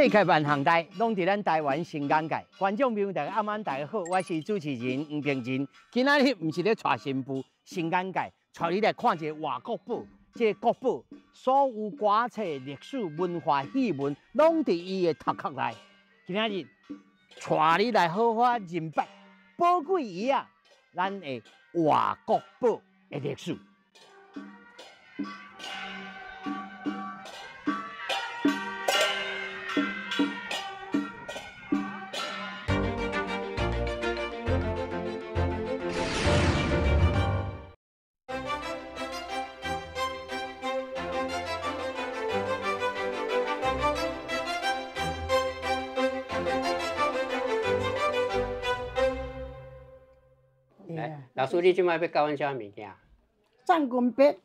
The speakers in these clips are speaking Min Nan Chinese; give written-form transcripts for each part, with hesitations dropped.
世界萬項代，攏佇咱台灣新眼界。觀眾朋友大家暗晚大家好，我是主持人黃平仁。今仔日毋是咧帶新婦新眼界，帶你來看一個活國寶。這個國寶所有歌冊、歷史、文化、戲文，攏佇伊的頭殼內。今仔日帶你來好好認捌寶貴魚仔，咱的活國寶的歷史。老師，你這擺欲教阮啥物件？送軍筆。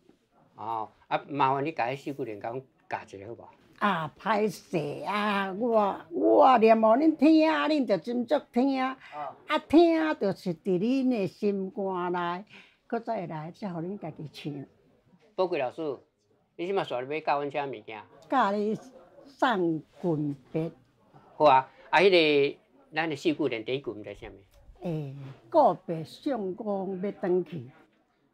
哦，啊，麻煩你共彼四句聯共教一下好無？啊，歹勢啊！我我念予恁聽，恁就斟酌聽。啊，聽就是佇恁的心肝內，閣再會來，才予恁家己唱。寶貴老師，你這擺煞欲教阮啥物件？教你送軍筆。好啊，啊，彼个咱的四句聯第一句毋知啥物？欸，告別相公欲轉去，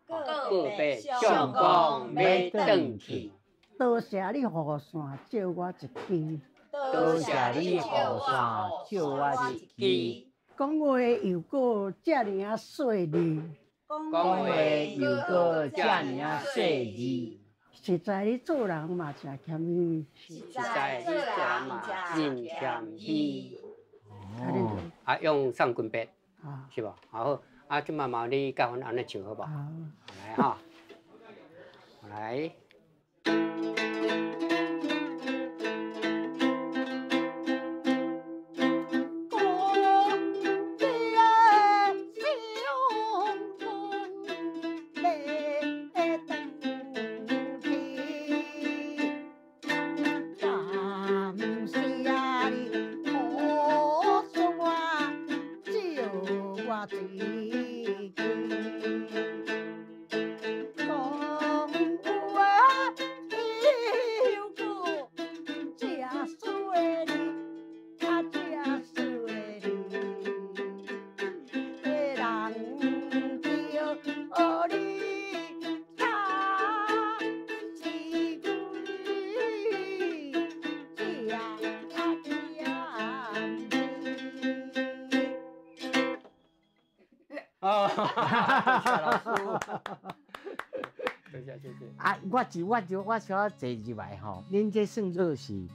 告別相公欲轉去。多謝你雨傘借我一支，多謝你雨傘借我一支。講話又閣遮爾仔細膩，講話又閣遮爾仔細膩。實在你做人嘛誠謙虛，實在你做人嘛真謙虛。啊，用送軍筆。是無？好，啊，這擺麻煩你教阮按呢唱好無？來哈，來。老師，多謝謝謝。啊，我就我就我小可坐入來吼，恁這算做是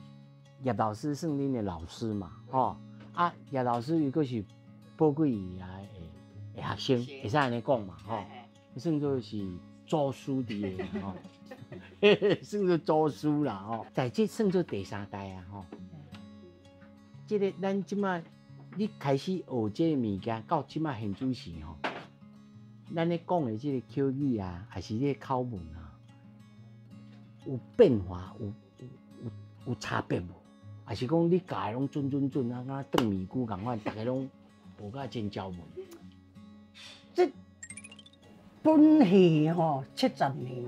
葉老師算恁的老師嘛，吼。啊，葉老師伊閣是寶貴魚仔的學生，會使按呢講嘛，吼。算做是祖師佇的吼，算做祖師啦吼。在這算做第三代啊吼。這个咱這擺你開始學這個物件，到這擺現主時吼。咱咧講的這个口語啊，還是這个口吻啊，有變化，有有有有差別無？還是講你教的攏準準準啊，敢若斷面龜仝款，逐个攏學甲真招門。這本戲吼70年，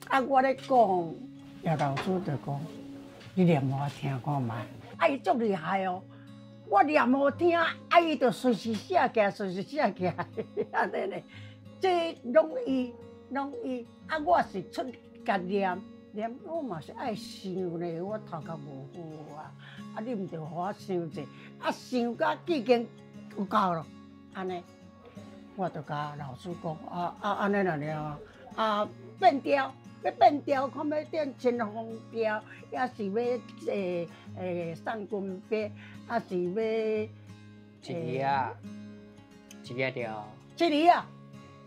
啊，我咧講，葉老師就講，你念予我聽看覓，啊，伊足厲害哦。我念予聽，啊，伊就隨時寫起來，隨時寫起來，按呢咧。這攏伊，攏伊，啊，我是出共念，念我嘛是愛想咧，我頭殼無好啊，啊，你毋著予我想者，啊，想甲已經有夠咯，按呢，我就共老師講，啊啊，按呢爾爾啊，變調，欲變調，看欲變清風調，抑是欲欸欸送軍筆，抑是欲七字仔，七字仔調。七字仔，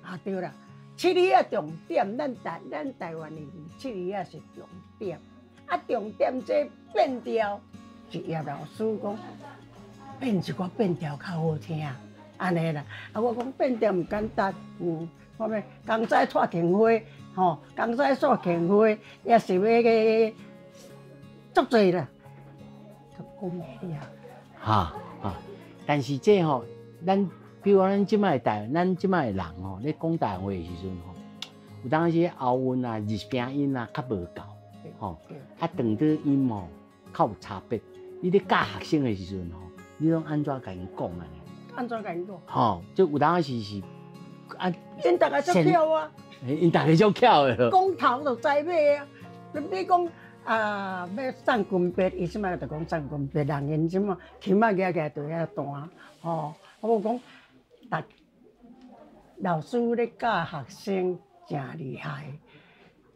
啊對啦，七字仔重點，咱台咱台灣的七字仔是重點，啊重點這變調是葉老師講變一寡變調較好聽，按呢啦，啊我講變調毋簡單，嗯，我欲公仔蔡杏花，吼，公仔蔡杏花，抑是欲个足濟啦，都講袂了。哈哈，但是這吼，咱比如講咱這擺台，咱這擺的人吼，咧講台灣話的時陣吼，有當時喉韻啊、入聲音啊較無夠，吼，啊長短音吼較有差別。你咧教學生的時陣吼，你攏按怎共𪜶講按呢？按怎共𪜶講？吼，就有當時是啊，𪜶逐家足巧啊！𪜶逐家足巧的。講頭就知尾啊！你講啊，欲送金筆，伊這擺就講送金筆，人𪜶這擺琴仔舉起來就遐彈，吼。我講，逐老師咧教學生誠厲害，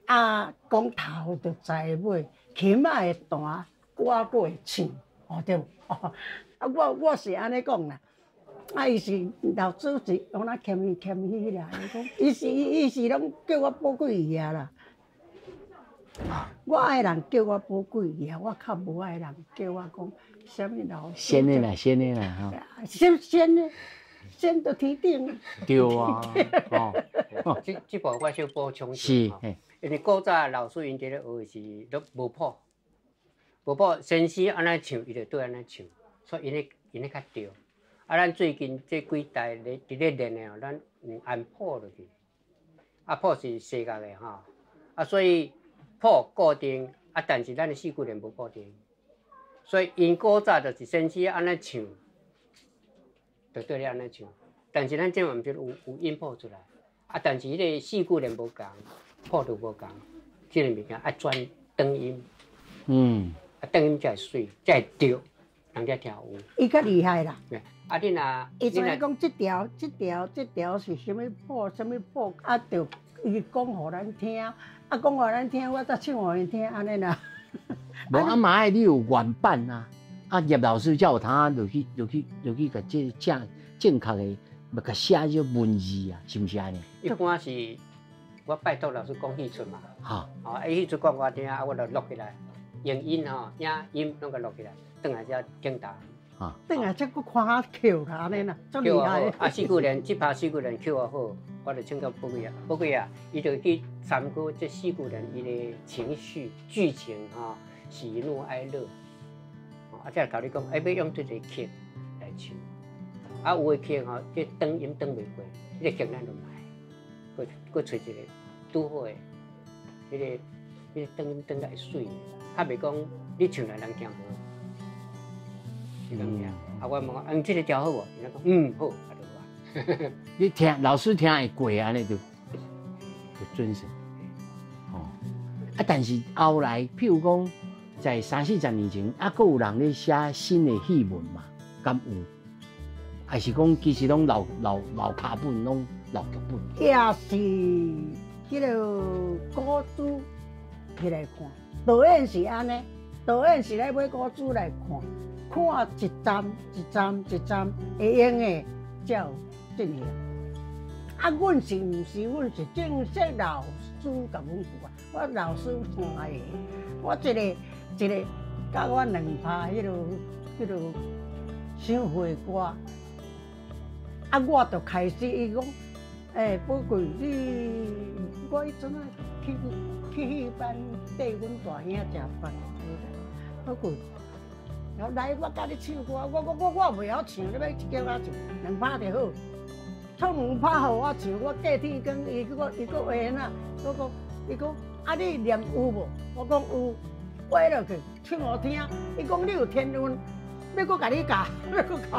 啊，講頭就知尾，琴仔會彈，歌閣會唱，哦對無？啊，我是按呢講啦。啊，伊是老師是講那謙虛謙虛啦，伊講伊是攏叫我寶貴爺啦。我愛人叫我寶貴爺，我較無愛人叫我講啥物老師。仙的啦，仙的啦，吼。仙仙的，仙到天頂。對啊，哦。這部我小補充一下。是。因為古早老師𪜶佇咧學的是攏無譜，無譜先生按呢唱，伊就對按呢唱，所以𪜶咧較對。啊，咱最近這幾代咧佇咧練的吼，咱有按譜落去，啊譜是西樂的吼，啊所以譜固定，啊但是咱的四句聯無固定，所以𪜶古早就是先生按呢唱，就對咧按呢唱，但是咱這嘛毋是有音譜出來，啊但是彼个四句聯無仝，譜就無仝，這个物件愛轉轉音，啊轉音才會媠，才會對，人才聽有。伊較厲害啦。啊！你若伊知影講這條、這條、這條是啥物譜、啥物譜，啊，就伊講予咱聽，啊，講予咱聽，我才唱予𪜶聽，按呢啦。無啊嘛愛你有原版啊，啊葉老師才有通落去、落去、落去，共這正正確的，欲共寫這文字啊，是毋是按呢？一般是，我拜託老師講戲出嘛。哈。哦，伊戲出講我聽，啊，我就錄起來，用音吼、影音攏共錄起來，轉來才鏡頭。轉來才閣看下扣啦，按呢啦，足厲害。啊，四句聯，這拍四句聯扣好，我就請教寶貴啊，寶貴啊，伊就去參考這四句聯伊的情緒、劇情吼，喜怒哀樂，啊，才會共你講，欸，欲用這个曲來唱，啊，有的曲吼，這轉音轉袂過，彼个曲咱就莫，閣揣一个拄好的，彼个轉音轉得會媠，較袂講你唱來人聽無。是咁樣，啊！我問講，嗯，這个調好無？伊講，嗯，好，啊就好啊。你聽老師聽會過按呢就準算。哦，啊，但是後來，譬如講，在三四十年前，啊，閣有人咧寫新的戲文嘛？敢有？還是講其實攏老卡本，攏老劇本？也是彼个古書起來看，導演是按呢，導演是咧買古書來看。看一站一站一站會用的才有進行。啊，阮是毋是？阮是正式老師共阮教。我老師三个，我一个一个教我兩拍彼个賞花歌。啊，我就開始伊講，欸，寶貴，你我彼陣啊去彼班綴阮大兄食飯，寶貴。來，我教你唱歌，我袂曉唱，你欲叫我唱兩拍就好。唱兩拍予我唱，我過天光，伊閣話哪？我講，伊講啊，你念有無？我講有，畫落去唱予聽。伊講你有天分，欲閣共你教，欲閣教。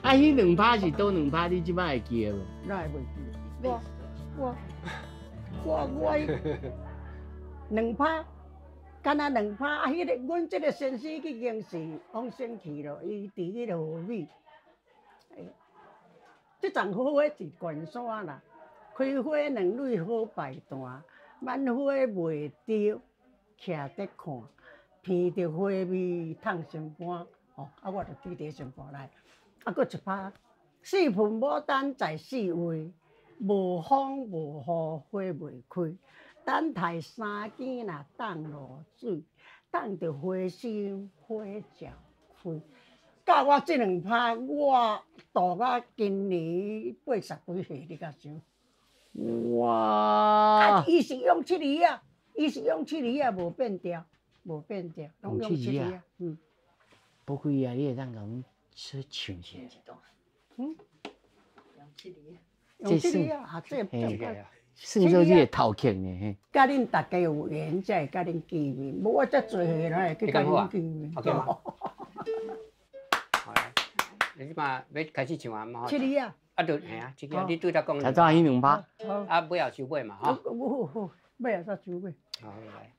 啊，彼兩拍是佗兩拍？你這擺會記得無？哪會袂記？我兩拍。敢若兩拍啊！彼个阮這个先生已經是往生去咯，伊佇彼个和美。這丛好花是懸山啦，開花兩蕊好排段，挽花袂著，徛佇看，闻著花味迵心肝。哦，啊，我就記佇心肝內。啊，閣一拍，四盆牡丹在四位，無風無雨花袂開。等待三更若凍露水，凍著花心花才開。教我這兩拍，我度到今年80幾歲，你敢想？哇！啊，伊是用七字仔，伊是用七字仔，無變調，無變調，攏用七字仔。嗯。寶貴啊，你會當共阮說唱一下？嗯。用七字。用七字仔，啊，這這。算做你的頭客呢？嘿。佮恁大家有緣才會佮恁見面，無我遮濟歲哪會去佮恁見面？好嗎？好來，你這馬欲開始唱啊嘛？七字啊！啊，就嘿啊，這個你拄才講。才怎彼兩拍？啊，尾後收尾嘛，吼。好好，尾後才收尾。好，來。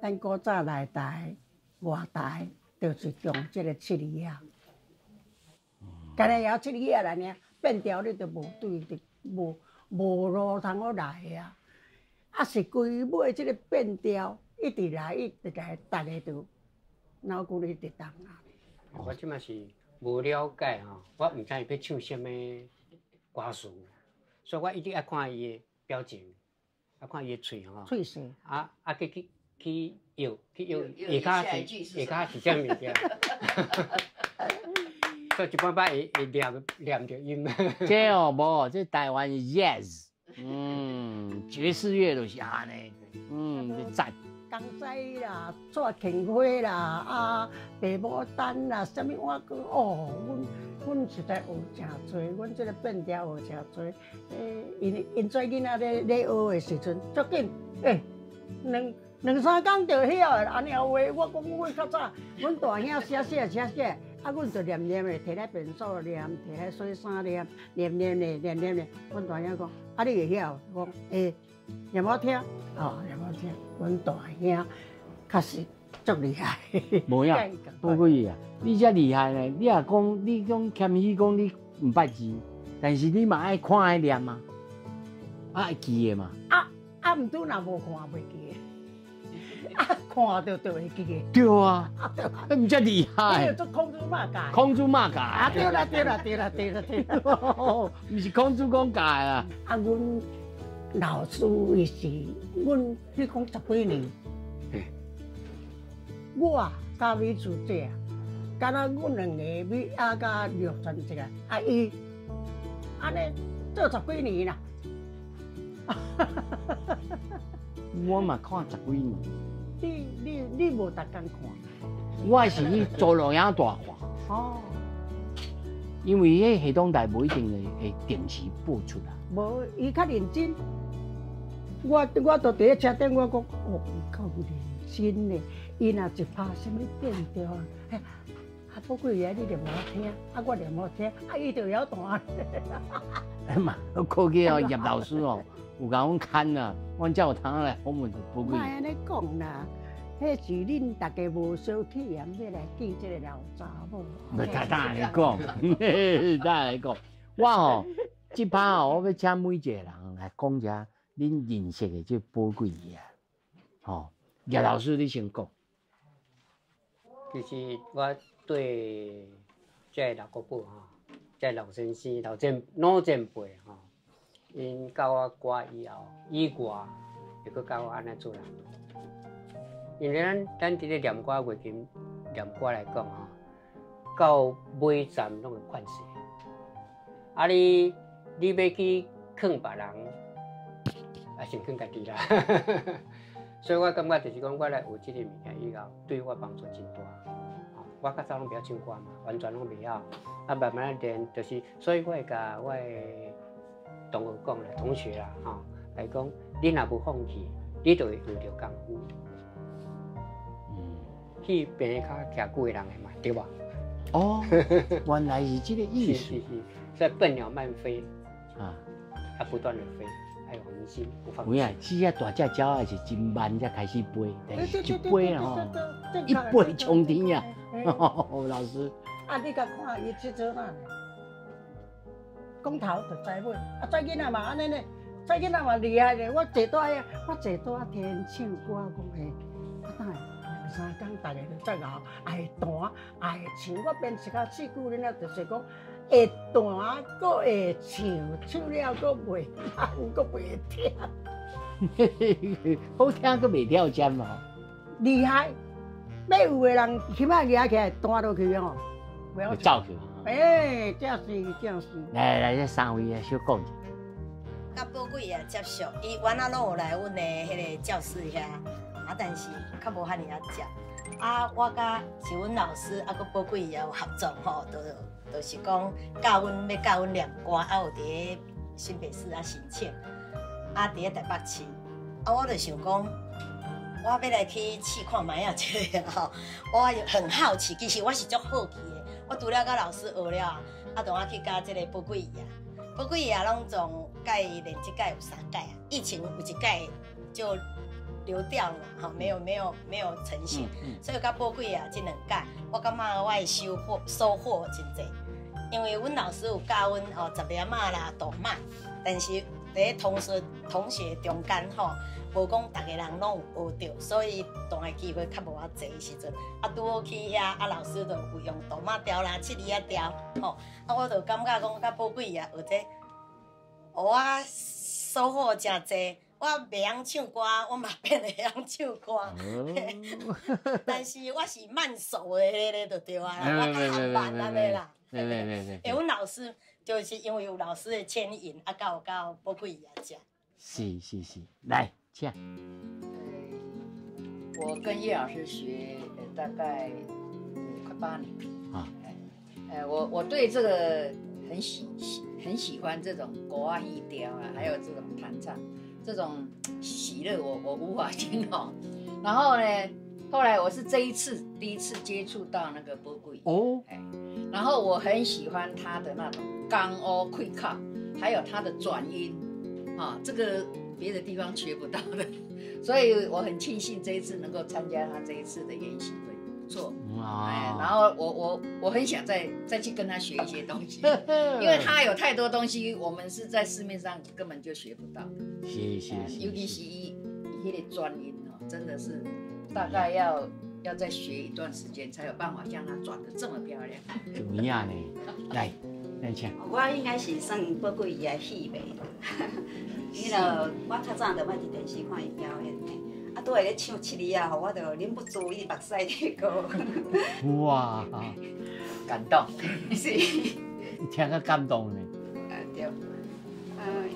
咱古早内台、外台，就是用這個七字仔。干焦會曉七字仔來爾，變調你就無對，就無路通好來啊。啊是規尾這個變調一直來，一直來，逐个就腦骨一直動啊。我這馬是無了解吼，我毋知伊欲唱啥物歌詞，所以我一直愛看伊的表情，愛看伊的喙吼。喙勢。啊啊去去。去搖去搖，下跤是下跤是啥物件？所以一擺擺會會念念著音。這哦無，這台灣 Jazz，爵士樂就是按呢，讚。江西啦，撮芹花啦，啊，白牡丹啦，啥物我閣哦，阮實在學誠濟，阮這個變調學誠濟。欸，𪜶這囡仔咧學的時陣，足緊，欸，兩三工就曉的，按呢話，我講阮較早，阮大兄寫寫寫寫，啊，阮就念念的，提來便所念，提來洗衫念，念念的，念念的。阮大兄講，啊，你會曉？我講會，念我聽，哦，念我聽。阮大兄確實足厉害。無影，寶貴啊！你遮厲害呢？你若講你講謙虛講你毋捌字，但是你嘛愛看愛念啊，啊會記的嘛。啊啊，毋拄若無看袂記的，啊看著就會記的。對啊，毋遮厲害。做孔子媽教。孔子媽教。啊對啦對啦對啦對啦對啦。毋是孔子講教的啊。啊，阮老師伊是，阮你講十幾年，我佮美珠姐，敢若阮兩個美啊佮廖傳哲啊，啊伊，按呢做十幾年啦。我嘛看十幾年。你無逐工看？我是去租錄影帶看。哦。因為彼系統台無一定會定時播出啊。無，伊較認真。我都佇咧車頂，我講哦，伊夠認真呢。伊若一拍啥物變調啊，啊寶貴爺你念予我聽，啊我念予我聽，啊伊就會曉彈。哎嘛，過去哦，葉老師哦，有共阮牽啊，阮才有通來訪問寶貴。莫按呢講啦，彼是恁大家無小氣啊，欲來見這個老查某。無，當然來講，當然來講，我吼，這擺吼，我欲請每一個人來講一下恁認識的這寶貴爺啊，吼，葉老師你先講。其實我對這個老國寶吼，這個老先生、老前輩吼，𪜶教我歌以後，以外，會閣教我按怎做人。因為咱佇咧念歌、月琴念歌來講吼，到尾站攏會勸世。啊你欲去勸別人，啊先勸家己啦。所以我感覺就是講，我來學這個物件以後，對我幫助真大。我較早攏袂曉唱歌嘛，完全攏袂曉。啊，慢慢仔練，就是，所以我會共我的同學講啦，同學啦，吼，來講，你若無放棄，你就會遇著功夫。去病跤徛久的人的嘛，對無？哦，原來是這個意思。是是是，所以笨鳥慢飛，啊，不斷的飛，愛有恆心，不放棄。有影，這隻大隻鳥仔是真慢才開始飛，但是一飛吼，一飛沖天啊！老師。啊，你共看伊佚佗哪呢？講頭就知尾，啊，知囡仔嘛按呢呢，知囡仔嘛厲害咧。我坐佇遐，我坐佇遐聽𪜶唱歌，講欸，啊哪會兩三工，逐个就遮𠢕，愛彈愛唱。我編一較四句，恁仔就是講會彈，閣會唱，唱了閣袂慢，閣袂忝。好聽閣袂跳針嘛？厲害！欲有的人起碼舉起來彈落去吼，袂曉走去。欸，正是正是。來來，這三位小講一下。佮寶貴爺接觸，伊原來攏有來阮的彼個教室遐，啊，但是較無遐爾仔接。啊，我佮是阮老師，啊，佮寶貴爺有合作吼，就是講教阮欲教阮念歌，啊，有佇咧新北市啊申請，啊，佇咧台北市，啊，我就想講，我欲來去試看覓仔這个吼，我很好奇，其實我是足好奇的。我除了佮老師學了，啊，就我去佮這个寶貴爺，寶貴爺攏總佮伊練這屆有三屆啊，疫情有一屆就流掉了嘛，吼，沒有成型，所以佮寶貴爺這兩屆，我感覺我的收穫真濟，因為阮老師有教阮哦十粒仔啦、大碼，但是佇咧同學中間吼，無講逐个人攏有學著，所以彈的機會較無遐濟時陣，啊拄好去遐，啊老師就有用大碼調啦、七字仔調，吼，啊我就感覺講佮寶貴爺學這，我收穫誠濟。我袂曉唱歌，我嘛變會曉唱歌，但是我是慢熟的彼个就對啊，我較慢按呢啦。欸，阮老師就是因為有老師的牽引，啊，到寶貴爺遮。是是是，來，請。我跟葉老師學大概快8年。啊。我對這個很喜歡這種歌仔戲調啊，還有這種彈唱。這種喜樂我無法形容。然後呢，後來我是這一次第一次接觸到那個寶貴哦，然後我很喜歡他的那種剛歐開口，還有他的轉音，啊，這個别的地方学不到的，所以我很庆幸这一次能够参加他这一次的研习会，不错。哎，然后我很想再去跟他学一些东西，因为他有太多东西，我们是在市面上根本就学不到的。是是是，尤其是伊彼个转音哦，真的是大概要再学一段时间，才有办法像他转得这么漂亮。怎么样呢？来，来请。我应该是算宝贵姨的戏迷，因为我较早就爱伫电视看伊表演的，啊，拄会咧唱七字仔，予我就忍不住伊目屎咧流。哇，感动，是。听个感动呢。对，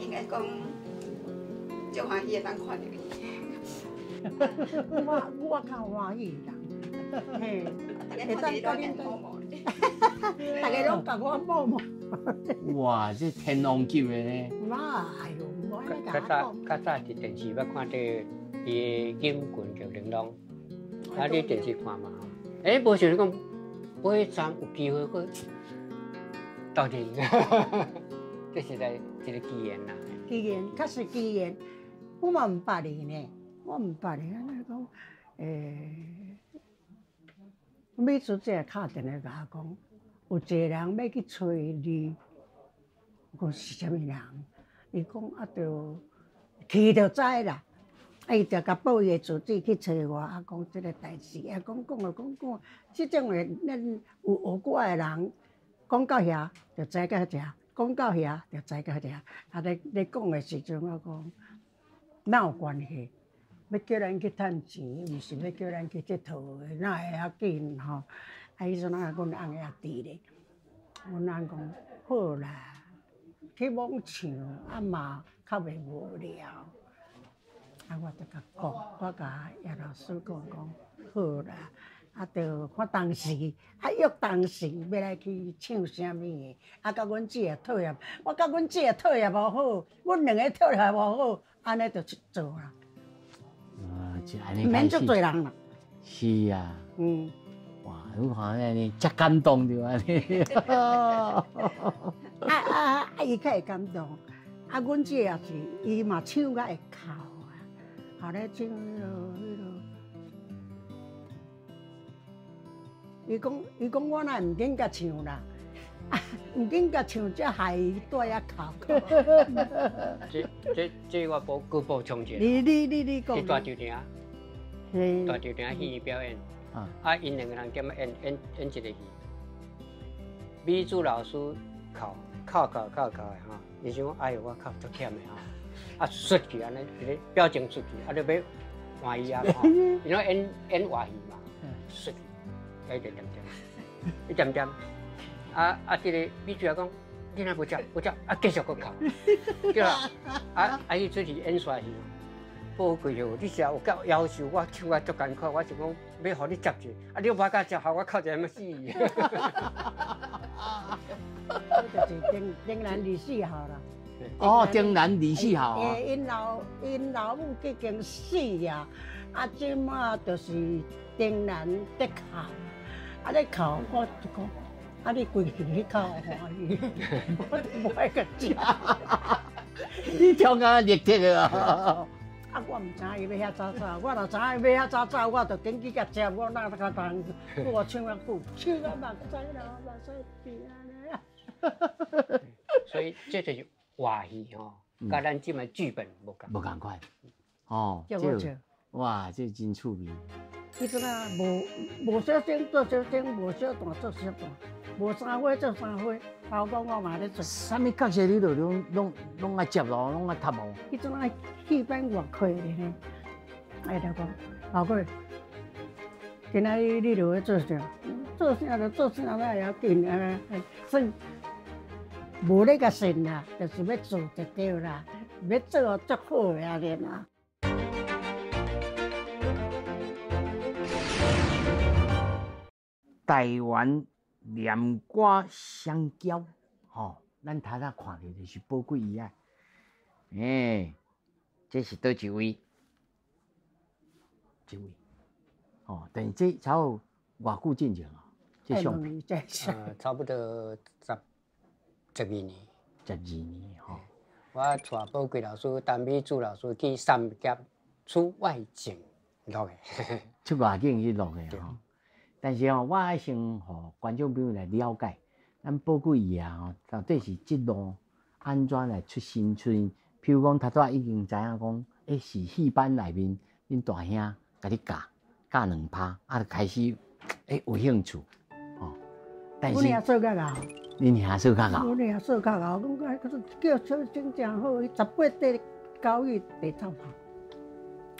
应该讲，足欢喜会当看著伊。我较欢喜啦，嘿，会当甲恁大家拢共我摸摸。哇，这天王级的呢！哇，哎呦，我较早较早伫电视捌看著伊的音群叫玲珑，啊，你电视看嘛？欸，无想讲尾站有机会去斗阵，这实在一个机缘啦。机缘，确实机缘，我嘛毋捌伊呢。我毋捌伊，按呢讲，美珠姐敲电话共我讲，有一个人欲去揣你，我讲是啥物人？伊讲啊，著去就知啦。啊，伊就共报伊的住址去揣我，啊，讲这个代志，啊，讲讲啊，讲讲，这种的咱有学过的人，讲到遐就知到遮，讲到遐就知到遮。啊，咧讲的时阵，我讲哪有关系？欲叫咱去趁钱，毋是欲叫咱去𨑨迌的，哪会遐紧吼？啊，彼阵啊，阮翁也伫咧，阮翁讲好啦，去罔唱啊嘛较袂无聊。啊，我就共讲，我共叶老师讲讲好啦，啊，著看当时，啊约当时欲来去唱啥物的，啊，佮阮姊也妥协，我佮阮姊也妥协无好，阮两个妥协无好，按呢就去做啦。毋免足济人啦。是啊。嗯。哇，你看按呢，遮感动著按呢。啊啊啊！伊较会感动，啊，阮姊也是，伊嘛唱甲会哭啊，后咧唱彼落彼落。伊讲我若毋紧共唱啦，毋紧共唱，才害伊蹛遐哭。这我补阁补充一下。你讲。伫大稻埕，大稻埕戏表演，啊，𪜶两个人踮咧演一个戏。美珠老师哭哭哭哭哭的吼，伊想讲哎哟，我哭足忝的吼，啊，出去按呢，一个表情出去，啊，就欲换伊啊吼，伊拢演活戏嘛，出去，一点点，一点点，啊啊，这个美珠也讲，你若无接无接，啊，继续阁哭，对啦，啊啊，伊出去演煞戏。宝贵哦！你是有够夭寿，我唱啊足艰苦，我想讲欲予你接者，啊，你无共接，予我哭一个欲死。这就是顶南24号啦。哦，顶南24号。欸，𪜶老母已经死啊，啊，这马就是顶南伫哭，啊咧哭，我就讲，啊你规气去哭欢喜，我就无爱共接。你听甲热铁啊！啊，我毋知影伊欲遐早走，我若知影伊欲遐早走，我就紧去共接，我哪较通我唱遐久，唱到目屎流，目屎滴按呢。所以这就是活戏吼，佮咱这马剧本无仝。无仝款。哦，这哇，这真趣味。彼阵啊，无小生做小生，无小旦做小旦，无三花做三花，包公我嘛咧做。啥物角色你都拢爱接咯，拢爱读哦。彼阵啊，戏班偌亏咧呢，哎，就讲老贵，今仔日你著欲做啥？做啥就做啥，哪会要紧啊？算无咧共算啦，就是欲做就对啦，欲做足好的按呢啦。台湾念歌双骄，吼，咱头仔看著就是宝贵姨仔，欸，这是佗一位？这位，哦，等于这差不多偌久进前啊？这相片，差不多12年，12年吼。我帶寶貴老師、陳美珠老師去三峽出外景錄的。出外景去錄的吼。但是吼，我愛先予觀眾朋友來了解，咱寶貴爺吼到底是這路按怎來出身出身？譬如講，頭拄仔已經知影講，是戲班內面，恁大兄共你教教兩拍，啊，就開始有興趣，吼。但是，阮兄做較𠢕，恁兄做較𠢕。阮兄做較𠢕，講叫小生誠好，伊18塊交伊第走跑。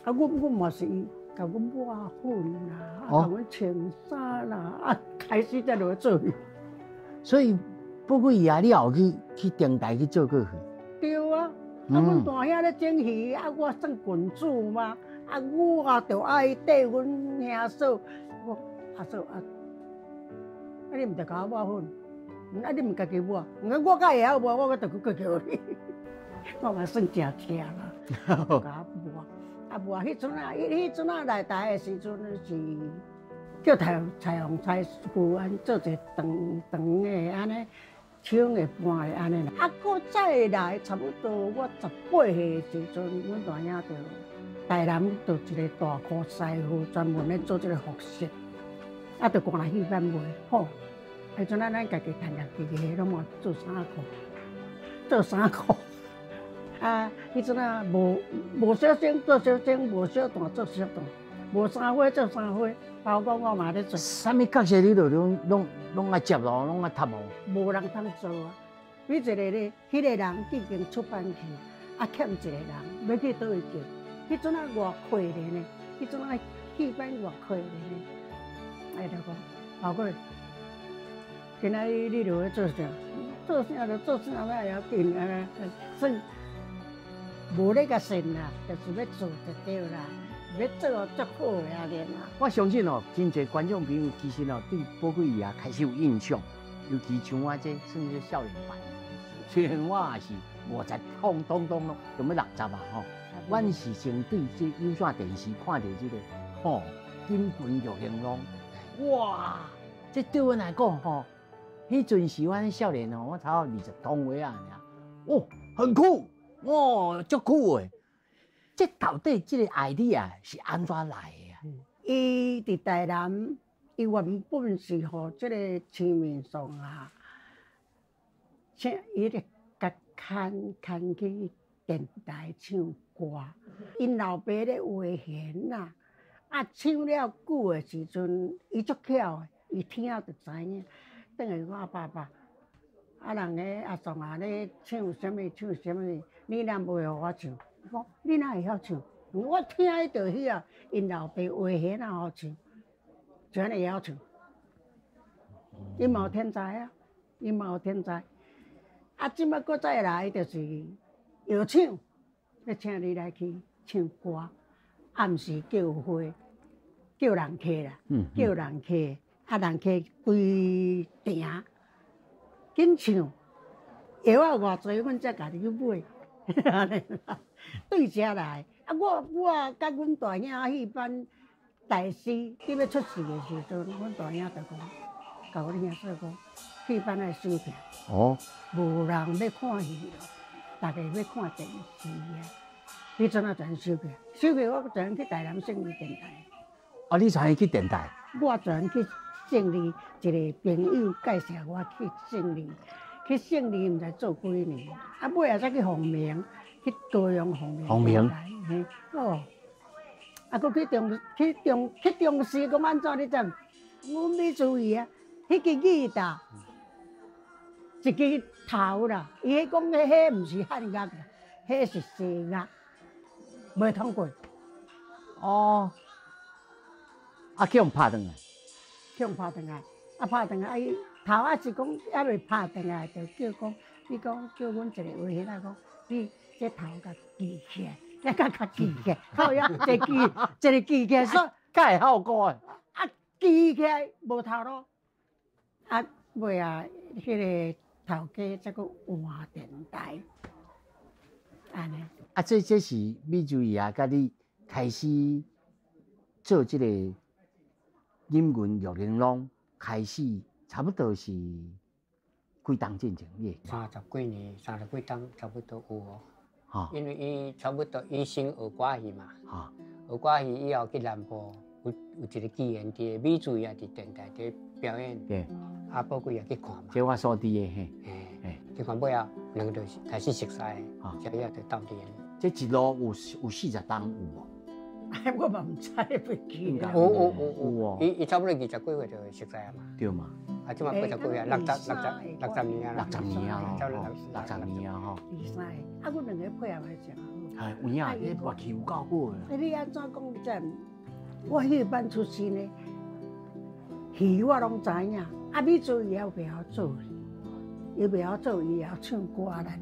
啊，阮嘛是伊共阮抹粉啦，啊，共阮穿衫啦，啊，開始才落去做戲。所以寶貴爺，你也有去頂台去做過戲？對啊，啊，阮大兄咧整戲，啊，我算群主嘛，啊，我就愛綴阮兄嫂，我阿嫂啊，啊，你毋著共我抹粉，啊，你毋家己抹，毋我較會曉抹，我閣著去叫你，我嘛算誠聽啦，共我抹，啊抹，彼陣啊，彼陣啊來台的時陣是叫彩虹彩富安做一個長長的按呢，唱的伴的按呢啦。啊，閣再來差不多我18歲的時陣，阮大兄就台南就一個大箍師傅，專門咧做這個服飾，啊，就趕來戲班賣好。彼陣啊，咱家己趁家己的，攏嘛做衫褲，做衫褲。啊，彼陣啊，無小生做小生，無小旦做小旦，無三花做三花，包括我嘛咧做。啥物角色你都攏愛接咯，攏愛讀哦。無人通做啊！每一個咧，彼個人已經出班去，啊欠一個人，欲去佗位叫？彼陣啊偌可憐呢，彼陣啊戲班偌可憐呢。哎，就講，老貴，今仔日你落去做啥？做啥就做啥，欲要緊啊！算無咧共算啦，就是欲做就對啦，欲做足好的按呢啦。我相信哦，真濟觀眾朋友其實哦對寶貴爺開始有印象，尤其像我這算是少年班，雖然我也是50通通通攏就欲60啊吼，阮是先對這有線電視看著這個吼金棍玉玲瑯，哇！這對阮來講吼，彼陣時阮少年哦，我差不多20通歲啊爾，哦，很酷，哦，足酷的。這到底這個 idea 是按怎來的啊？伊佇台南，伊原本是予這個青面送啊，請伊咧共牽牽去電台唱歌。𪜶老爸咧畫弦啊，啊唱了久的時陣，伊足巧的，伊聽就知影。轉來講阿爸爸，啊人个阿宋啊咧唱啥物唱啥物，你若袂予我唱？伊講你哪會曉唱？我聽伊就曉，𪜶老爸畫弦啊予唱，就按呢會曉唱。伊嘛有天才啊，伊嘛有天才。啊，這擺閣再來就是藥廠欲請你來去唱歌，暗時叫會叫人客啦，叫人客，啊人客規埕，緊唱，藥仔偌濟，阮才共你去買。按呢啦，對遮來，啊我佮阮大兄戲班大師佇欲出事的時陣，阮大兄就講，共阮兄嫂講，戲班愛收起來，無人欲看戲咯，逐家欲看電視啊。彼陣啊，全收起來，收起來我全去台南勝利電台。哦，你全去電台？我全去勝利，一個朋友介紹我去勝利，去勝利毋知做幾年，啊尾仔才去鳳鳴，去高雄鳳鳴。鳳鳴。嘿，哦，啊，閣去中視講按怎你知？阮沒注意啊，彼支吉他，一支頭啦，伊彼講彼毋是漢樂啦，彼是西樂，袂通過。哦，啊，去予拍轉來。去予拍轉來，啊拍轉來，啊伊頭仔是講猶未拍轉來，就叫講，你講叫阮一個畫彼仔講，你這頭共支起來，你共共支起來，靠遐一支一個支起來，說較會效果的。啊，支起來無頭路，啊尾仔彼個頭家才閣換電台，按呢。啊，這是美珠姨啊，佮你開始做這個錦雲玉玲瑯，開始差不多是幾幾冬進前？你會30幾年，30幾冬差不多有哦。因為伊差不多伊先學歌戲嘛，學歌戲以後去南部有一個機緣，佇美術也佇電台佇表演。啊，寶貴也去看嘛。這我所知的嘿。嘿，去看尾後，兩個就是開始熟似，才以後就鬥陣。這一路有40冬有無？哎，我嘛毋知，袂記。有有有有哦。伊差不多20幾歲就熟似啊嘛。對嘛。啊，這馬80幾歲啊，60年啊，60年啊，60年啊，吼。23個，啊，阮兩個配合得誠好。係有影，你默契有夠好的。你按怎講？你知毋？我戲班出身的，戲我攏知影。啊，你做伊也袂曉做，伊袂曉做，伊會曉唱歌啦爾。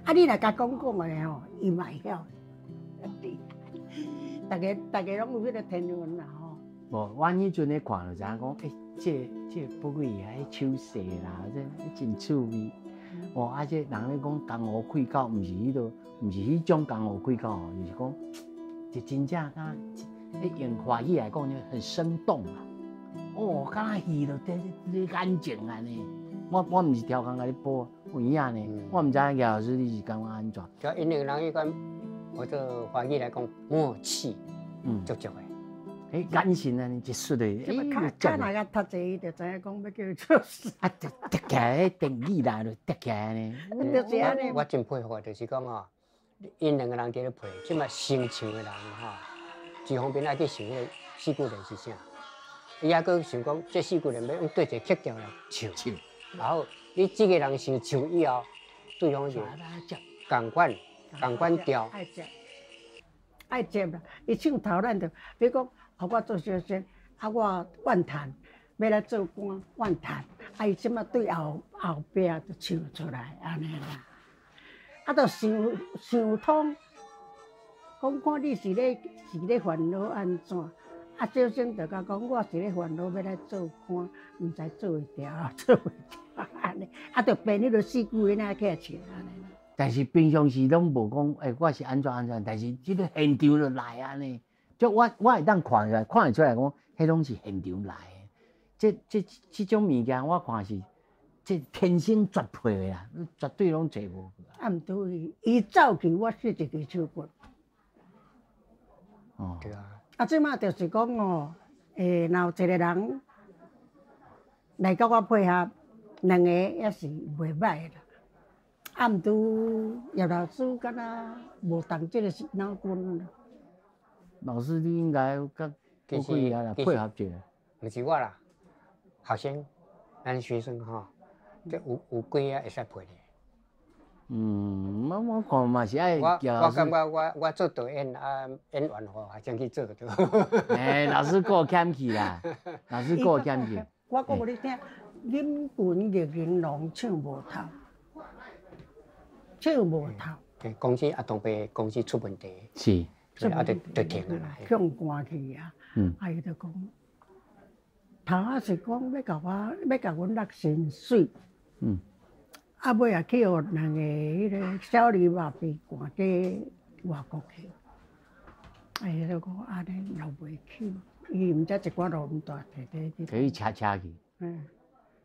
啊，你若共講講的吼，伊嘛會曉。大家大家攏有彼個天分啦吼。無，阮彼陣咧看就知影講，這寶貴爺彼手勢啦，這真趣味。哦，啊，這人咧講江湖氣口，毋是彼落，毋是彼種江湖氣口，就是講，就真正敢，用華語來講，就很生動啊。哦，敢若戲就佇咧眼前按呢。我毋是超工共你報，有影呢。我毋知影葉老師你是感覺按怎？就因為人彼款，我做華語來講默契，足足的。欸，眼神按呢一出的，較若較讀冊，伊就知影講欲叫伊做啥。啊，疊起來，彼電語來就疊起來呢。就是按呢。我真佩服，就是講吼，𪜶兩個人佇咧配，這馬先唱的人吼，一方面愛去想彼个四句聯是啥，伊猶閣想講這四句聯欲用佗一个曲調來唱。唱。然後你這個人先唱以後，對方就仝款仝款調。愛接，愛接啦！伊唱頭咱就，比如講，予我做小生，啊，我怨嘆，欲來做官怨嘆，啊，伊這馬對後後壁就唱出來，按呢啦。啊，就想想通，講看你是咧煩惱按怎？啊，小生就共講，我是咧煩惱欲來做官，毋知做會牢，做袂牢按呢。啊，就編彼落四句囡仔起來唱按呢。但是平常時攏無講，欸，我是按怎按怎，但是這个現場就來按呢。就我會當看出來，看會出來講，彼攏是現場來的。這種物件，我看是這天生絕配的啦，絕對攏揣無。啊，毋對，伊走去，我失一支手骨。哦。對啊。啊，這馬就是講哦，若有一個人來佮我配合，兩個也是袂䆀啦。啊，毋拄葉老師敢若無動這个腦筋啦。老師，你應該佮寶貴爺來配合一下。毋是我啦，學生，咱學生吼，這有幾個會使配的。嗯，我看嘛是愛。我感覺我做導演啊，演員吼，學生去做就對。欸，老師顧謙去啦，老師顧謙去。我講予你聽，林群玉玲瓏唱無頭，唱無頭。對，公司阿東伯公司出問題。是。啊，就停啊啦。向趕去啊！啊，伊就講，頭仔是講欲共我，欲共阮落薪水。啊，尾也去予兩個彼个小李爸比趕去外國去。啊，伊就講按呢落袂去，伊毋知一寡路毋大，提提去。提去車車去。嗯。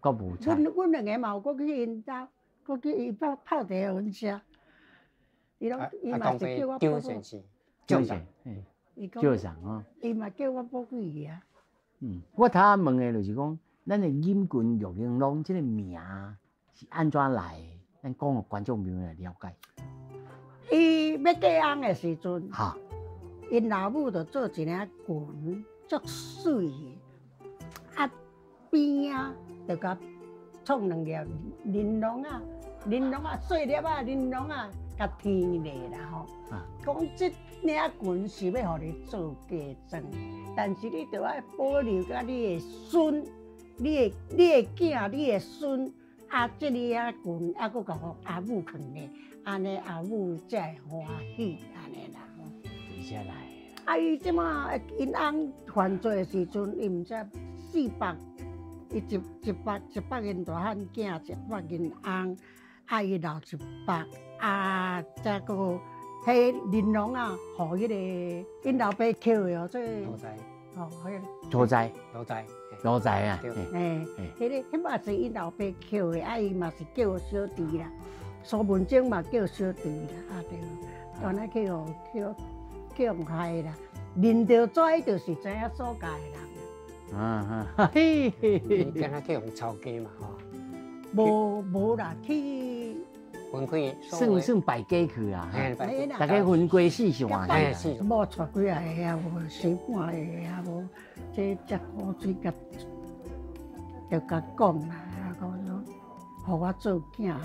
閣無差。阮兩个嘛有閣去𪜶兜，閣去伊泡泡茶予阮食。伊攏伊嘛是叫我張先生。張先生，張生哦。伊嘛叫我寶貴爺啊。嗯，我頭仔問的就是講，咱的錦裙玉玲瓏這个名是按怎來的？咱講予觀眾朋友來了解。伊欲嫁翁的時陣，𪜶老母就做一領裙，足媠的，啊邊仔就共創兩粒玲瓏仔，玲瓏仔細粒仔玲瓏仔，共添咧啦吼。講這領裙是欲予你做嫁妝，但是你著愛保留佮你的孫、你的囝、你的孫，啊，這領裙啊，閣共予阿母囥咧，按呢阿母才會歡喜，按呢啦。而且來。啊，伊這馬𪜶翁犯罪的時陣，伊毋知四百，伊一百𪜶大漢囝，100𪜶翁，啊，伊留100，啊，再閣彼玲瓏啊，予彼个𪜶老爸抾的哦，做哦，彼个。所在。罗在。罗在啊。嘿，彼个彼嘛是𪜶老爸捡的，啊伊嘛是叫小弟啦，苏文忠嘛叫小弟啦，啊对，原来去予去予去予害啦，认著这就是知影所教的人。啊哈，嘿嘿嘿，你敢若去予抄家嘛吼？无无啦，去分开，算算败家去啊，大家分归四散去。某带几仔个啊，无生半个啊，无这只苦水共，就共讲啦，啊讲说，予我做囝啦。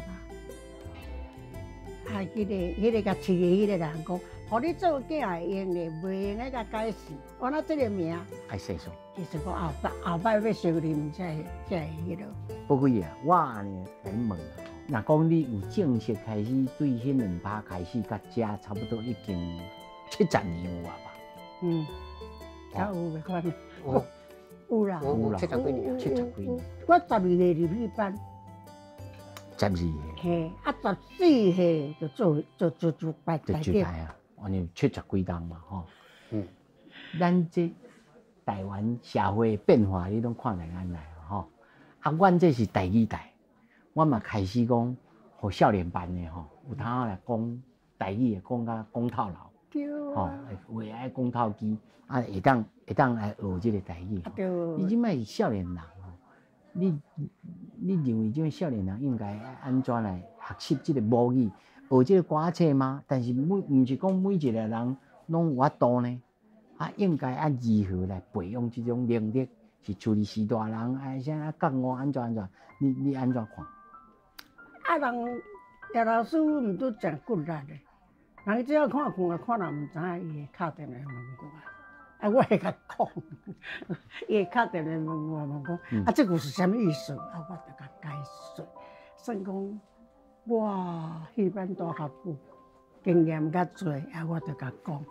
啊，彼个共饲的彼个人讲，予你做囝会用的，袂用的共解释。我那这个名，爱细数。其实讲后摆后摆欲相认才会才会彼落。不过啊，我按呢共你问啊，若讲你有正式开始对彼两拍开始佮遮差不多已经70年有啊吧？嗯，较有袂款。有有啦，有啦，70几年，70几年。我12岁入去班。 12岁。嘿，啊，14岁就做做做做排排长啊，按呢70几冬嘛，吼。嗯。咱这台湾社会变化，你拢看在眼内吼。啊，阮这是第二代，我嘛开始讲，予少年班的吼，有当来讲台语会讲甲讲透流，对吼，话爱讲透机，啊，会当来学这个台语。对。你这摆是少年人吼，你认为这种少年人应该按怎来学习这个母语，学这个歌仔戏吗？但是每毋是讲每一个人拢有法度呢。啊，应该按如何来培养这种能力？是处理时大人，啊，啥啊觉悟按怎按怎？你按怎看？啊，人叶老师毋拄诚骨力的，人只要看看看人毋知影，伊会敲电话问我。啊，我会共讲，伊会敲电话问我，问讲，啊，这句是啥物意思？啊，我就共解说，算讲我戏班带较久，经验较济，啊，我就共讲。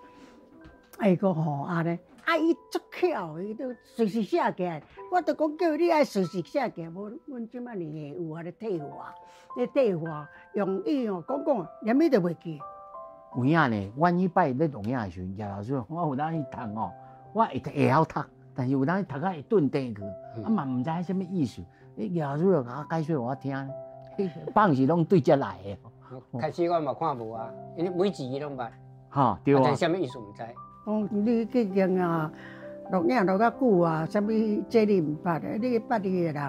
啊，伊讲吼按呢，啊，伊足巧，伊都随时写起来。我就讲叫你爱随时写起来，无阮这摆年会有啊咧退化，咧退化，用语哦讲讲，连物都袂记。有影呢，阮彼摆咧录影的时阵，叶老师，我有当去读哦，我会晓读，但是有当读甲会顿顿去，啊嘛毋知啥物意思。叶老师就共我解说予我听，放是拢对遮来的。开始我嘛看无啊，因为每一字拢捌。哈，对啊。但啥物意思毋知。讲你去经啊，录影录较久啊，啥物这你毋捌的，你捌你的人，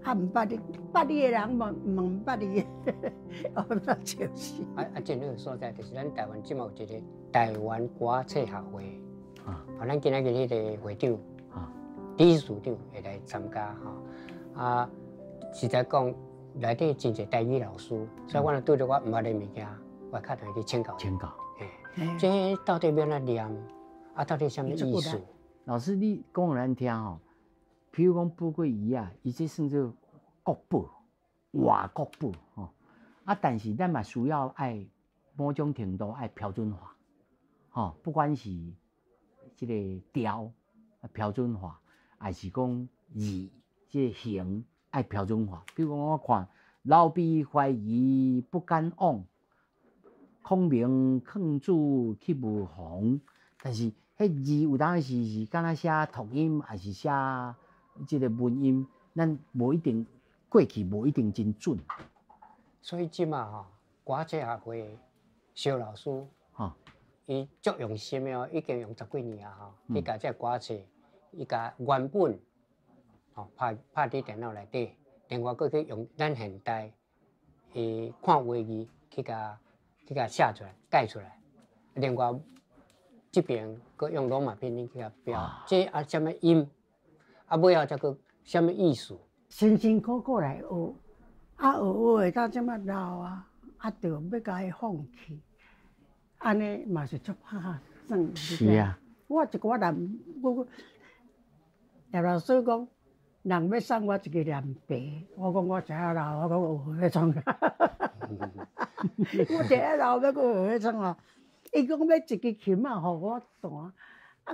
啊毋捌你，捌你的人问问捌你的，我那就是。啊啊，这个所在就是咱台湾这马有一个台湾歌仔戏学会，啊，咱今仔日彼个会长，啊，理事长会来参加吼，啊，实在讲内底真济台语老师，所以我若拄著我毋捌的物件，我敲电话去请教。请教。嘿，这到底欲按怎念？啊，到底啥物意思？老师，你讲予咱听吼，比如讲宝贵鱼啊，伊这算做国宝，活国宝吼。啊，但是咱嘛需要爱某种程度爱标准化，吼，不管是这个调标准化，还是讲字这个形爱标准化。比如讲，我看刘备怀疑不敢往，孔明劝子去无妨。但是，彼字有当时是敢若写读音，还是写这个文音，咱无一定过去无一定真准。所以这马吼，歌仔戏学会萧老师，吼，伊足用心的哦，已经用十几年啊吼，伊共这歌仔戏，伊共原本，吼拍拍伫电脑内底，另外阁去用咱现代，伊看画字去共写出来、改出来，另外。这边阁用罗马拼音去共标，这啊啥物音，啊尾后才阁啥物意思？辛辛苦苦来学，啊学学的到这么老啊，啊就欲共伊放弃，按呢嘛是足拍算。是啊。我一寡人，我叶老师讲，人欲送我一个念白，我讲我遮老，我讲学欲创啊。我遮老欲阁学欲创啊？伊讲欲一支琴仔，予我弹，啊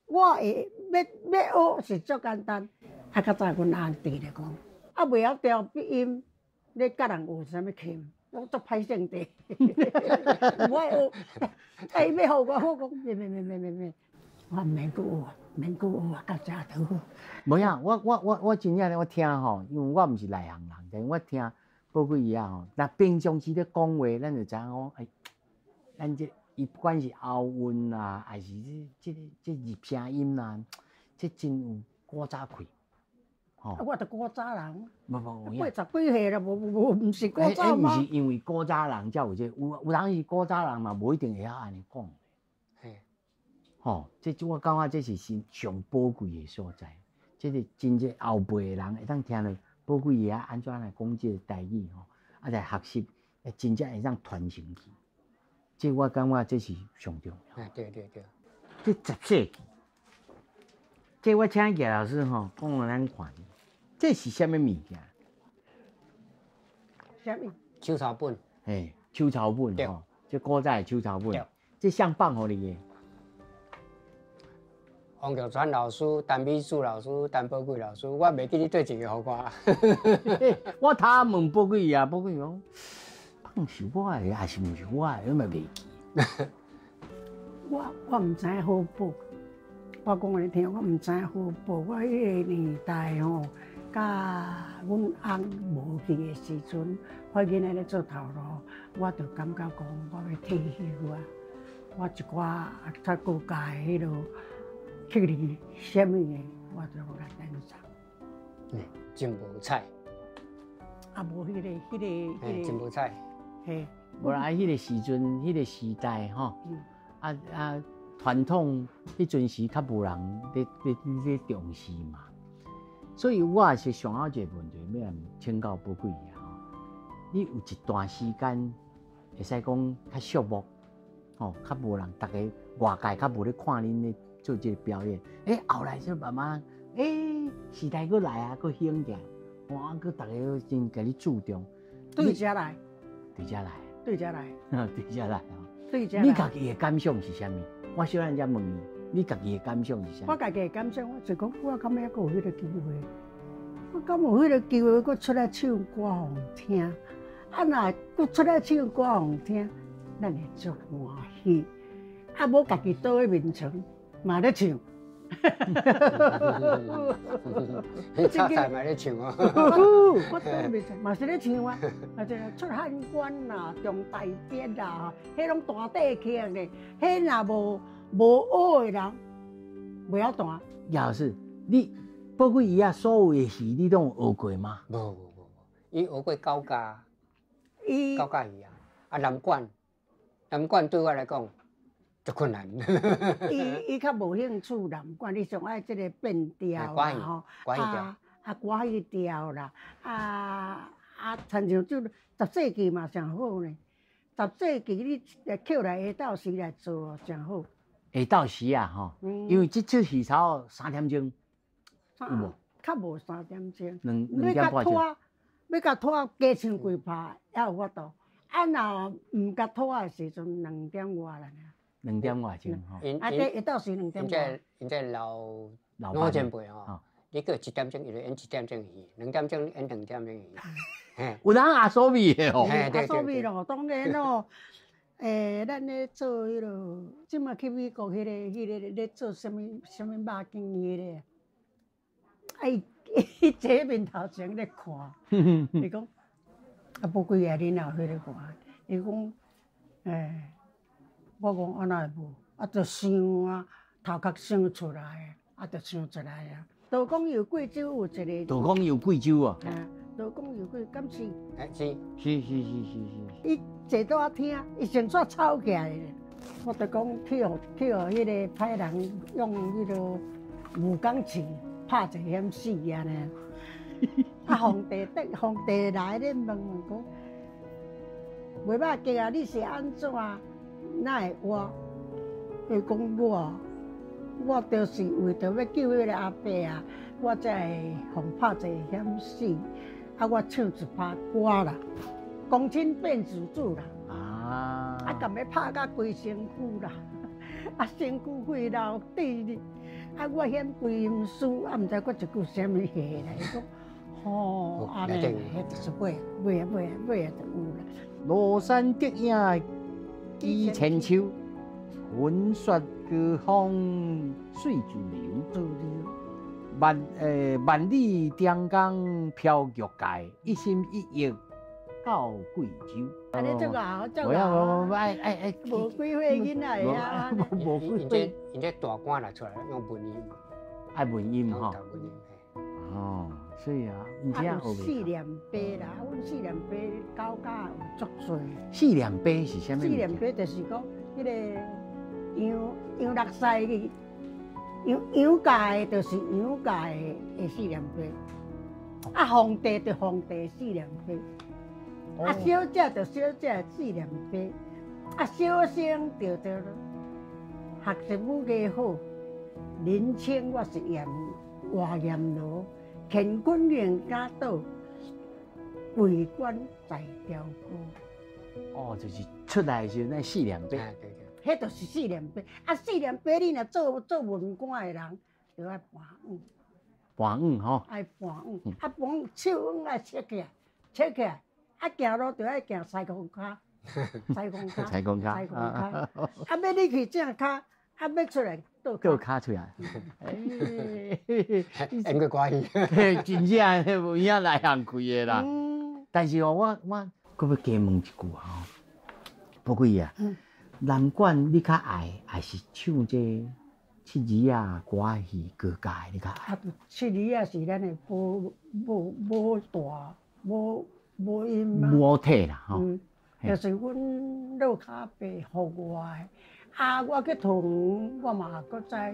我会欲学是足简单。啊，较早阮阿弟咧讲，啊袂晓调鼻音，咧教人学啥物琴，我足歹性地，无爱学。啊，伊欲予我，我讲免免免免免免，我毋免阁学。免阁学啊，到遮就好。无影，我真正咧，我听吼，因为我毋是内行人，但是我听宝贵爷吼，若平常时咧讲话，咱就知影讲，哎，咱这伊不管是喉韵啦，还是这入声音啦，这真有古早气。吼，啊，我就古早人。无无，80几岁了，无无无，毋是古早吗？毋是因为古早人才有这，有人是古早人嘛，无一定会晓按呢讲。嘿，吼，这我感觉这是上宝贵的所在。这个真济后辈的人会当听著宝贵爷按怎来讲这个台语吼，啊来学习，真正会当传承去。这我感觉这是上重要。哎，对对对。这10世纪，这我请叶老师吼讲予咱看，这是啥物物件？啥物？手抄本。嘿，手抄本吼，这古早的手抄本。这谁放予你的？王玉川老师、陈美珠老师、陈宝贵老师，我袂记得对一个予我。我头问宝贵啊，宝贵讲，放是我的，还是毋是我的，我嘛袂记。我毋知好报，我讲予你听，我毋知好报。我彼个年代吼，佮阮翁无去的时阵，我囡仔咧做头路，我就感觉讲我欲退休啊，我一寡较国家的彼落。去哩啥物的，我就来等上。嗯，真无彩。啊，无彼个。真无彩。嘿。无啦，彼个时阵，彼个时代吼，传统彼阵时较无人咧重视嘛，所以我也是想到一个问题，欲来请教宝贵爷吼。你有一段时间会使讲较寂寞，吼，较无人，逐个外界较无咧看恁咧做这个表演，欸，后来就慢慢，欸，时代阁来啊，阁兴起来，哇，阁逐个真共你注重。对遮来，对遮来，对遮来，对遮来。对遮来。你家己的感想是啥物？我小人才问你，你家己的感想是啥物？我家己的感想，我就讲，我敢犹阁有彼个机会？我敢有彼个机会，阁出来唱歌予人听？啊，若阁出来唱歌予人听，咱会足欢喜。啊，无家己倒咧眠床。嘛咧唱，炒菜嘛咧唱哦。我倒眠床嘛是咧唱啊，啊，这个出汉关啦，中大别啦，彼拢大底曲咧，彼若无学的人，袂晓弹。叶老师，你宝贵爷所有的戏你拢有学过吗？无无无无，伊学过高家，高家戏啊，啊南管，南管对我来讲。足困难。伊较无兴趣啦，毋管你上爱这个变调啦吼，啊歌戏调啦，啊亲像这10世纪嘛上好呢。10世纪你捡来下昼时来做上好。下昼时啊吼，因为这出戏差不多3点钟，有无？较无3点钟。两点半钟。欲共拖加唱几拍，犹有法度。啊，若毋共拖的时阵，2点外啦。 2点外钟吼，啊，这下昼时2点外。𪜶这老前辈吼，你叫1点钟，伊就演1点钟戏；2点钟演2点钟戏。有人阿苏味的哦，阿苏味咯，当然咯。咱咧做彼落，这马去美国彼个咧做啥物啥物肉羹彼个，啊伊伊坐面头前咧看，伊讲啊，宝贵爷，你若有彼个看？伊讲，我讲啊，哪会无？啊，就想啊，头壳想出来，啊，就想出来啊。道光游贵州有一个。道光游贵州啊。道光游贵，敢是？欸，是。是。伊坐倒仔听，伊先煞吵起来。我就讲去予彼个歹人用彼个武钢琴拍一个险死按呢。啊，皇帝来咧问问讲，袂歹记啊，你是按怎？哪会活？伊讲我就是为著欲救彼个阿伯啊，我才会予拍一个险死。啊，我唱一拍歌啦，公亲变子主啦。啊！啊，共欲拍甲规身躯啦，啊，身躯血流滴哩。啊，我险规音师，啊，毋知阁一句啥物话啦。伊讲，吼，按呢，彼就是尾尾啊尾啊尾啊就有啦。庐山德影几千秋，云雪高峰水自流，自流。万里长江飘玉界，一心一意到贵州。啊，你这个好，这个无爱爱爱，无几岁囡仔会晓。无几岁，𪜶这大官来出来用文音，爱文音吼。哦，所以啊，啊有四念八啦，阮四念八九家有足济。四念八是啥物？四念八就是讲，彼个杨杨六师去杨杨家的，就是杨家的四念八。啊，皇帝就皇帝四念八，啊，小姐就小姐四念八，啊，小生就就学习武艺好，人称我是阎活阎罗。乾坤圆家倒，为官在雕歌。哦，就是出来的时候那四念八，对对，彼就是四念八。啊，四念八你若做文官的人，就爱盘五。盘五吼。爱盘五，啊盘手五爱切起来，切起来，啊行路就爱行西公跤，西公跤，西公跤，西公跤。啊，欲你去正跤，啊，欲出来。倒跤出来，演过歌戏，真正有影内行开的啦。但是哦，我阁欲加问一句啊，吼，宝贵啊，南管你较爱，还是唱这七字仔歌戏高甲的你较爱？啊，七字仔是咱的母母母大母母音嘛。母体啦，吼。就是阮老跤爸予我的。啊！我去桃园，我嘛阁再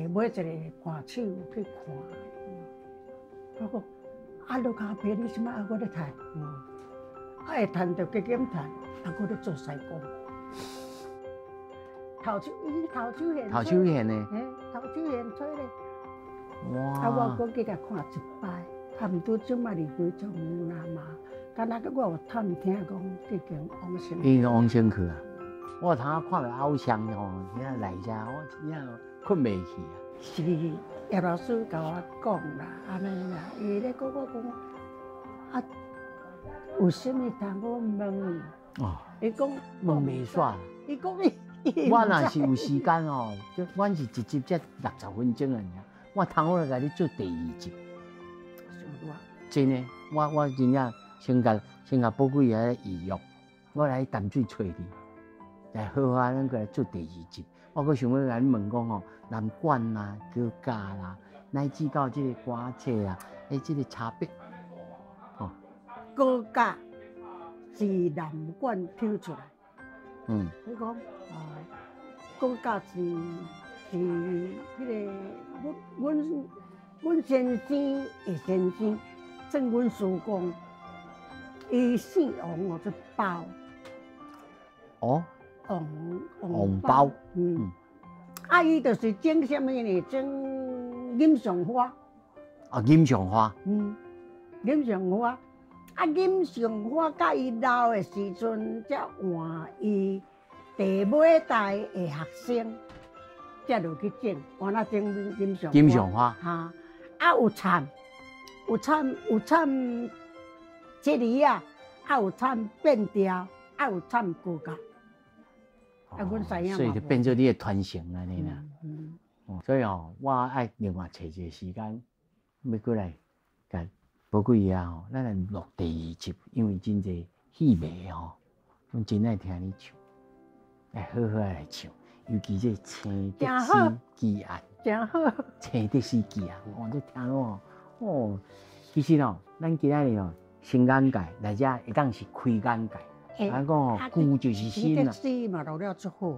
买一个伴手去看。我讲啊，老跤爸，你啥物还阁咧弹？啊，会弹就加减弹，啊，阁咧做师公。头手伊头手弦，头手弦呢？嘿，头手弦吹咧。哇！啊，我阁去共看一摆，啊，毋拄这摆离开中央啦嘛，敢若我有探听讲，已经往生。已经往生去啊！我头仔看著偶像吼，遐来遮，我真正困袂去啊。是叶老师共我讲啦，按呢啦，伊咧讲我讲啊，有啥物通我问？哦，伊讲问袂煞。伊讲伊，我若是有时间吼，就阮是一集才60分钟尔，我通好来共你做第二集。真的，我真正先共宝贵仔预约，我来淡水揣你。来好好啊，咱阁来做第二集。我阁想欲共你问讲吼，南管啦、高甲啦，乃至到这个歌册啊，这个差别，吼。高甲是南管抽出来。你讲啊，高甲是彼个阮先生的先生，算阮师公，伊姓王，叫做包。哦。王王包，啊，伊就是种啥物呢？种锦上花。啊，锦上花。锦上花，啊，锦上花，佮伊老的时阵，才换伊第尾代的学生，才落去种，换啊种锦上花。锦上花。哈，啊，有产，有产，有产七字仔，啊，有产变调，啊，有产高甲。啊，阮知影。所以就变做你的传承按呢啦。所以哦，我爱另外揣一个时间，欲过来共宝贵仔吼，咱来录第二集，因为真济戏迷吼，拢真爱听你唱，来好好来唱，尤其这青竹丝奇案，真好，青竹丝奇案，哦，这听落哦，其实哦，咱今仔日哦，新眼界来遮会当是开眼界。咱讲吼，旧就是新啦。诗嘛落了足好。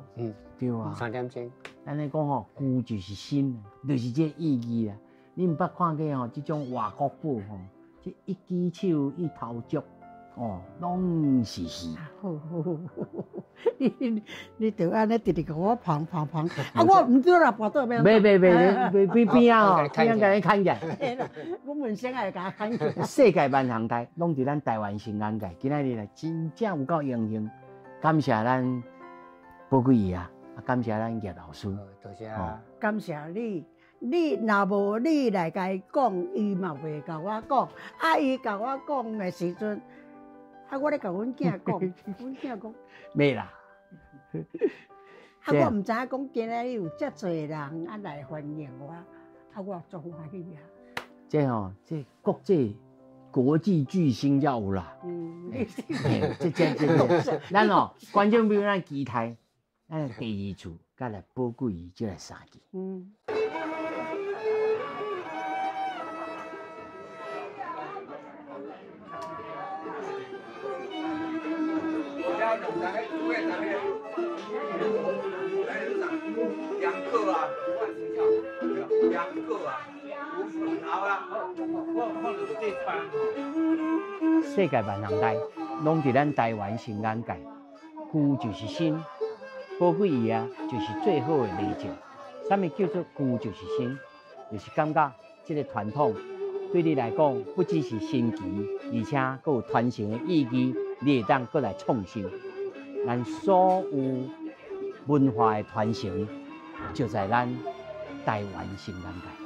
对啊。 3点钟。咱咧讲吼，旧就是新，就是这个意义啦。你毋捌看过吼，这种活国宝吼，这一支手一投足，哦，拢是戏。好好好，你就按呢直直共我捧捧捧，啊，我毋对啦，跋倒欲。袂袂袂，你边边仔吼，边仔共你牵起来。阮文生也会共我牵起来。世界万象台拢伫咱台湾新眼界，今仔日来真正有够荣幸，感谢咱宝贵爷啊，感谢咱叶老师。多谢。感谢你，你若无你来共伊讲，伊嘛袂共我讲。啊，伊共我讲的时阵，啊，我咧共阮囝讲，阮囝讲。袂啦。啊，我毋知影講今仔日有遮濟人啊來歡迎我，啊，我足歡喜啊。這吼，這國際國際巨星才有啦。這這這，咱哦，觀眾朋友咱期待，咱第二次佮來寶貴姨這來三句。世界萬行代，攏佇咱台灣新眼界，舊就是新，寶貴姨啊，就是最好的例證。啥物叫做舊就是新？就是感覺這個傳統對你來講，不只是新奇，而且閣有傳承的意義，你會當閣來創新。咱所有文化的傳承，就在咱台灣新眼界。